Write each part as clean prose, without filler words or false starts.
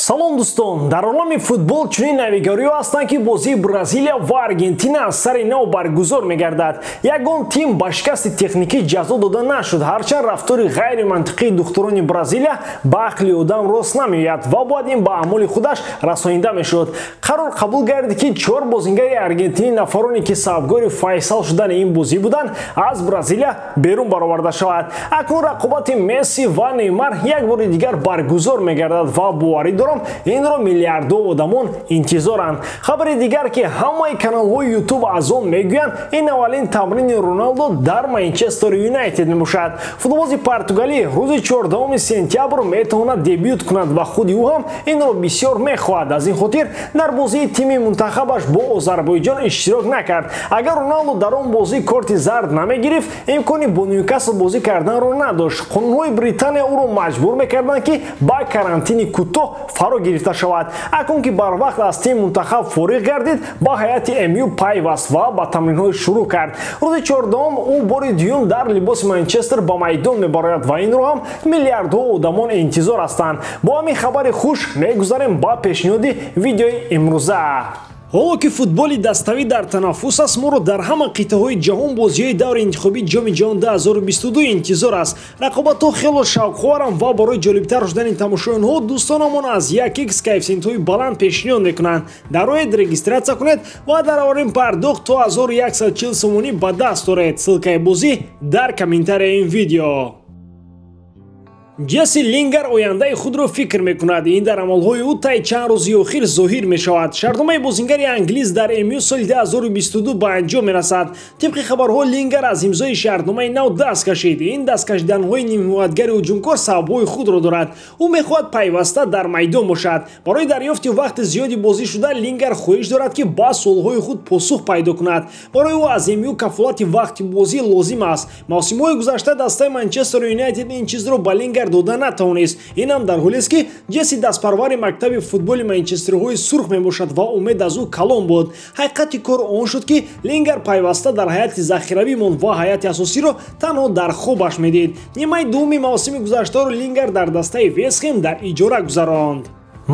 Салом дӯстон, дар олами футбол чунин навигариҳо ҳастанд, ки бозии Бразилия ва Аргентина аз сари нав баргузор мегардад. Ягон тим ба шикасти техникӣ ҷазо дода нашуд, ҳарчанд рафтори ғайримантиқии духтурони Бразилия ба ақли одам рост намеояд ва бояд ин ба аъмоли худаш расонида мешуд. Қарор қабул гардид, ки чор бозингари аргентинӣ, нафароне ки сабабгори файсал шудани ин бозӣ буданд, аз Бразилия берун бароварда шавад. Акнун рақобати Месси ва Неймар як бори дигар баргузор мегардад ва боварӣ дорам, инро миллиардҳо одамон интизоранд. Хабари дигар, ки ҳамаи каналҳои Ютуб аз он мегӯянд, ин аввалин тамрини Роналдо дар Манчестер Юнайтед мебошад. Футболбози португалӣ рӯзи 14 сентябр метавонад дебют кунад ва худи ӯ ҳам инро бисёр мехоҳад. Аз ин хотир дар бозии тими мунтахабаш бо Озарбойҷон иштирок накард. Агар Роналдо дар он бозӣ корти зард намегирифт, имкони бо Ньюкасл бозӣ карданро надошт. Қонунҳои Британия ӯро маҷбур мекарданд, ки ба карантини кӯтоҳ фаро гирифта шавад. Акнун ки барвақт аз тими мунтахаб фориғ гардид, ба ҳайати МЮ пайваст ва ба тамринҳои шурӯъ кард. Рӯзи 14 ӯ бори дуюм дар либоси Манчестер ба майдон мебарояд ва инро ҳам миллиардҳо одамон интизор ҳастанд. Бо ҳамин хабари хуш мегузарем ба пешниҳоди видеои имрӯза. Ҳоло ки футболи даставӣ дар танаффус аст, моро дар ҳама қитъаҳои ҷаҳон бозиҳои даври интихобии Ҷоми ҷаҳон 2022 интизор аст. Рақобатҳо хело шавқоваранд ва барои ҷолибтар шудани тамошои онҳо дӯстонамон аз 1x коэффисиентҳои баланд пешниҳод мекунанд. Дароед, регистратсия кунед ва дар аввалин пардохт то 1140 сомонӣ ба даст оред. Ссылкаи бозӣ дар комментарияи ин видео. Ҷесси Лингар ояндаи худро фикр мекунад. Ин дар амалҳои ӯ таи чанд рӯзи охир зоҳир мешавад. Шартномаи бозингари англис дар МЮ соли 2022 ба анҷом мерасад. Тибқи хабарҳо, Лингар аз имзои шартномаи нав даст кашид. Ин дасткашиданҳои нимҳимоятгари ҳуҷумкор сабабҳои худро дорад. Ӯ мехоҳад пайваста дар майдон бошад. Барои дарёфти вақти зиёди бозӣ шуда, Лингар хоҳиш дорад, ки ба суолҳои худ посух пайдо кунад. Барои ӯ аз МЮ кафолати вақти бозӣ лозим аст. Мавсимҳои гузашта дастаи Манчестер Юнайтед ин чизро ба Лингар дода натавонист. Ин ҳам дар ҳолест, ки Ҷесси дастпарвари мактаби футболи манчестерҳои сурх мебошад ва умед аз ӯ калон буд. Ҳақиқати кор он шуд, ки Лингар пайваста дар ҳайати захиравӣ монд ва ҳайати асосиро танҳо дар хобаш медид. Нимаи дуввуми мавсими гузаштаро Лингар дар дастаи Вестхем дар иҷора гузаронд.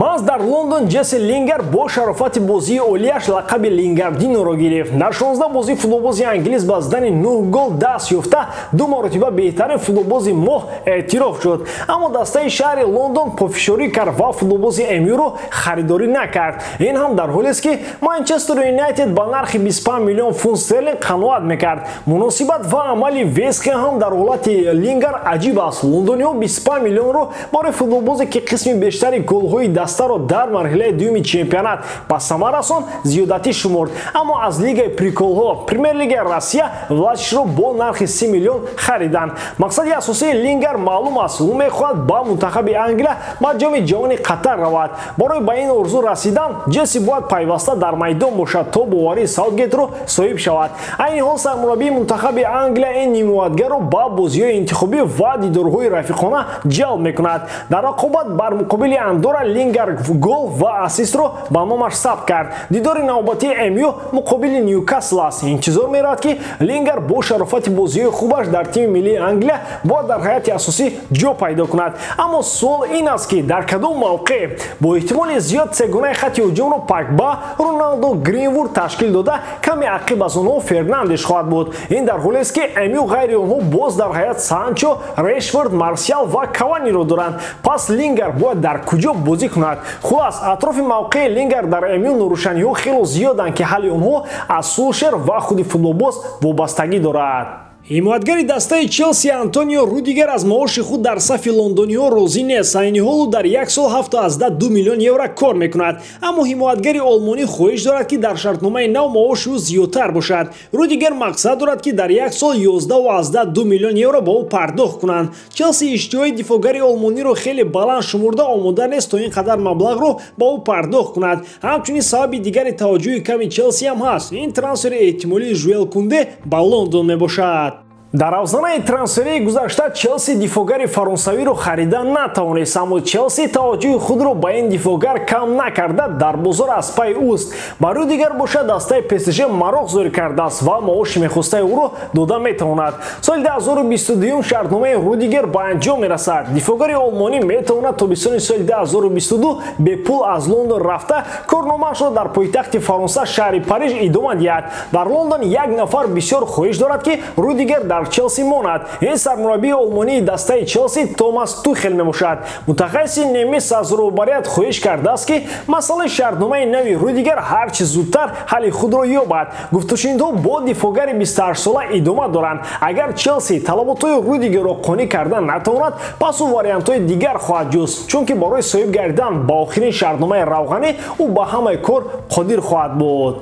Маҳз дар Лондон Ҷесси Лингар бо шарофати бозии олияш лақаби Лингардиноро гирифт. Дар 16 бозии футболбози англис ба задани 9 гол даст ёфта, ду маротиба беҳтарин футболбози моҳ эътироф шуд. Аммо дастаи шаҳри Лондон пофишорӣ кард ва футболбози МЮ-ро харидорӣ накард. Ин ҳам дар ҳолест, ки Манчестер Юнайтед ба нархи 25 миллион фунт стерлинг қаноат мекард. Муносибат ва амали Вестхем ҳам дар ҳолати Лингар аҷиб аст. Лондониҳо 25 миллионро барои футболбозе, ки қисми бештари голҳои дастаро дар марҳилаи дуюми чемпионат ба самар расон, зиёдатӣ шуморд. Аммо аз лигаи приколҳо Премер-лигаи Россия Влашичро бо нархи 30 миллион хариданд. Мақсади асосии Лингар маълум аст. Ӯ мехоҳад ба мунтахаби Англия ба Ҷоми ҷаҳони Қатар равад. Барои ба ин орзу расидан Ҷесси бояд пайваста дар майдон бошад, то боварии Саутгейтро соҳиб шавад. Айни ҳол сармураббии мунтахаби Англия ин нимҳимоятгарро ба бозиҳои интихобӣ ва дидорҳои рафиқона ҷалб мекунад. Дар рақобат бар муқобили Андора Лингар гол ва ассистро ба номаш сабт кард. Дидори навбатии МЮ муқобили Ньюкасл аст. Интизор меравад, ки Лингар бо шарофати бозиҳои хубаш дар тими миллии Англия бояд дар ҳайати асосӣ ҷо пайдо кунад. Аммо суол ин аст, ки дар кадом мавқеъ? Бо эҳтимоли зиёд сегонаи хатти ҳуҷумро Погба, Роналдо, Гринвуд ташкил дода, каме ақиб аз онҳо Фернандеш хоҳад буд. Ин дар ҳолест, ки МЮ ғайри онҳо боз дар ҳайат Санчо, Решфорд, Марсиал ва Каваниро доранд. Пас Лингар бояд дар куҷо бозӣ кунад? Хулас, атрофи мавқеи Лингар дар МЮ норӯшаниҳо хело зиёданд, ки ҳалли онҳо аз Сулшер ва худи футболбоз вобастагӣ дорад. Ҳимоятгари дастаи Челси Антонио Рудигер аз маоши худ дар сафи лондониҳо розӣ нест. Айни ҳол ӯ дар як сол 7,2 миллион евро кор мекунад. Аммо ҳимоятгари олмонӣ хоҳиш дорад, ки дар шартномаи нав маоши ӯ зиёдтар бошад. Рудигер мақсад дорад, ки дар як сол 11,2 миллион евро ба ӯ пардохт кунанд. Челси иштиҳои дифоъгари олмониро хеле баланд шумурда, омода нест то ин қадар маблағро ба ӯ пардохт кунад. Ҳамчунин сабаби дигари таваҷҷӯҳи ками Челси ҳам ҳаст. Ин трансфери эҳтимолии Жуэл Кунде ба Лондон мебошад. Дар авзанаи трансферии гузашта Челси дифоъгари фаронсавиро харида натавонист, аммо Челси таваҷҷӯҳи худро ба ин дифоъгар кам накарда дар бозор аз пайи ӯст. Ба рӯи дигар бошад, дастаи ПСЖ мароқ зоҳир кардааст ва маоши мехостаи ӯро дода метавонад. Соли 2022 шартномаи Рудигер ба анҷом мерасад. Дифоъгари олмонӣ метавонад тобистони соли 2022 бепул аз Лондон рафта корномаашро дар пойтахти Фаронса шаҳри Париж идома диҳад. Дар Лондон як нафар бисёр хоҳиш дорад, ки Рудигер дар Челси монад. Ин сармураббии олмонии дастаи Челси Томас Тухел мебошад. Мутахассиси немис аз роҳбарият хоҳиш кардааст, ки масъалаи шартномаи нави Рудигер ҳарчи зудтар ҳалли худро ёбад. Гуфтушунидҳо бо дифоъгари 28сола идома доранд. Агар Челси талаботҳои Рудигерро қонеъ карда натавонад, пас ӯ вариантҳои дигар хоҳад ҷуст, чунки барои соҳиб гардидан ба охирин шартномаи равғанӣ ӯ ба ҳамаи кор қодир хоҳад буд.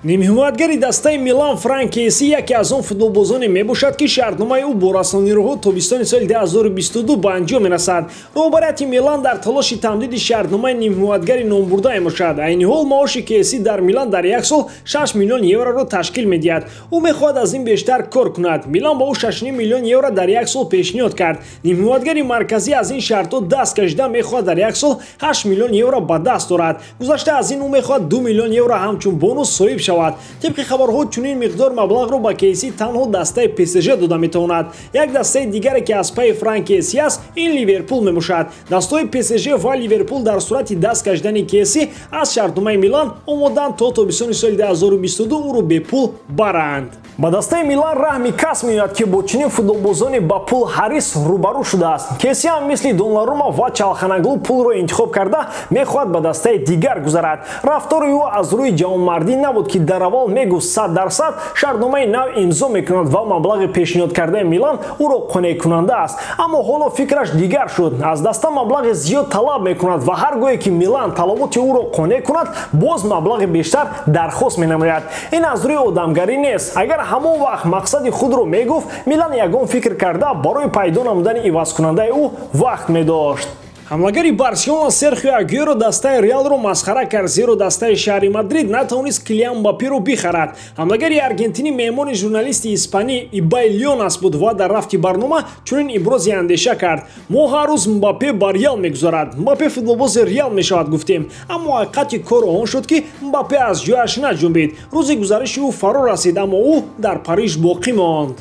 Нимҳимоятгари дастаи Милан Франк Кесси яке аз он футболбозоне мебошад, ки шартномаи ӯ бо расонирӯҳо тобистони соли 2022 ба анҷом мерасад. Роҳбарияти Милан дар талоши тамдиди шартномаи нимҳимоятгари номбурда мебошад. Айни ҳол маоши Кесси дар Милан дар як сол 6 миллион евроро ташкил медиҳад. Ӯ мехоҳад аз ин бештар кор кунад. Милан ба ӯ 6,5 миллион евро дар як сол пешниҳод кард. Нимҳимоятгари марказӣ аз ин шартҳо даст кашида мехоҳад дар як сол 8 миллион евро ба даст орад. Гузашта аз ин ӯ мехоҳад 2 миллион евро ҳамчун бонус соҳиб шавад. Тибқи хабарҳо, чунин миқдор маблағро ба Кесси танҳо дастаи ПСЖ дода метавонад. Як дастаи дигаре, ки аз пайи Франк Кесси аст, ин Ливерпул мебошад. Дастаҳои ПСЖ ва Ливерпул дар сурати даст кашидани Кесси аз шартномаи Милан омодаанд то тобистони соли 2022 ӯро бепул баранд. Ба дастаи Милан раҳми кас меояд, ки бо чунин футболбозони ба пул ҳарис рӯбарӯ шудааст. Кесси ҳам мисли Доннарума ва Чалханаглу пулро интихоб карда мехоҳад ба дастаи дигар гузарад. Рафтори ӯ аз рӯи ҷавонмардӣ набуд, ки дар аввал мегуфт 100% шартномаи нав имзо мекунад ва маблағи пешниҳод кардаи Милан ӯро қонеъкунанда аст. Аммо ҳоло фикраш дигар шуд. Аз даста маблағи зиёд талаб мекунад ва ҳар гоҳе ки Милан талаботи ӯро қонеъ кунад, боз маблағи бештар дархост менамояд. Ин аз рӯи одамгарӣ нест. Агар ҳамон вақт мақсади худро мегуфт, Милан ягон фикр карда барои пайдо намудани ивазкунандаи ӯ вақт медошт. Ҳамлагари Барселона Серхио Агуэро дастаи Реалро масхара кард, зеро дастаи шаҳри Мадрид натавонист Килиан Мбапперо бихарад. Ҳамлагари аргентинӣ меҳмони журналисти испанӣ Ибай Леонас буд ва дар рафти барнома чунин ибрози андеша кард: мо ҳар рӯз Мбаппе ба Реал мегузарад, Мбаппе футболбози Реал мешавад гуфтем, аммо ҳақиқати кор он шуд, ки Мбаппе аз ҷояш наҷунбид. Рӯзи гузариши ӯ фаро расид, аммо ӯ дар Париж боқӣ монд.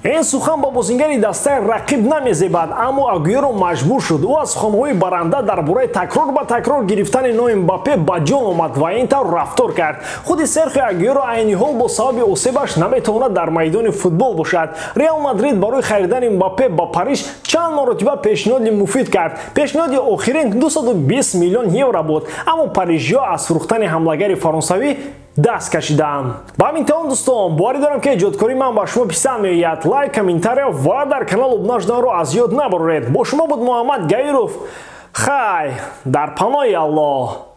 Ин сухан ба бозингари дастаи рақиб намезебад, аммо Агуэро маҷбур шуд. Ӯ аз суханҳои баранда дар бораи такрор ба такрор гирифтани номи Мбаппе ба ҷон омад ва ин тавр рафтор кард. Худи Серхио Агуэро айни ҳол бо сабаби осебаш наметавонад дар майдони футбол бошад. Реал Мадрид барои харидани Мбаппе ба Париж чанд маротиба пешниҳоди муфид кард. Пешниҳоди охирин 220 миллион евро буд, аммо парижиҳо аз фурӯхтани ҳамлагари фаронсавӣ даст кашидам. Ба ҳамин тамом, дӯстон, боварӣ дорам, ки эҷодкории ман ба шумо писанд меояд. Лайк, комментария ва дар канал обуна шуданро аз ёд набароред. Бо шумо буд Муҳаммад Гаиров. Хай, дар паноҳи Аллоҳ.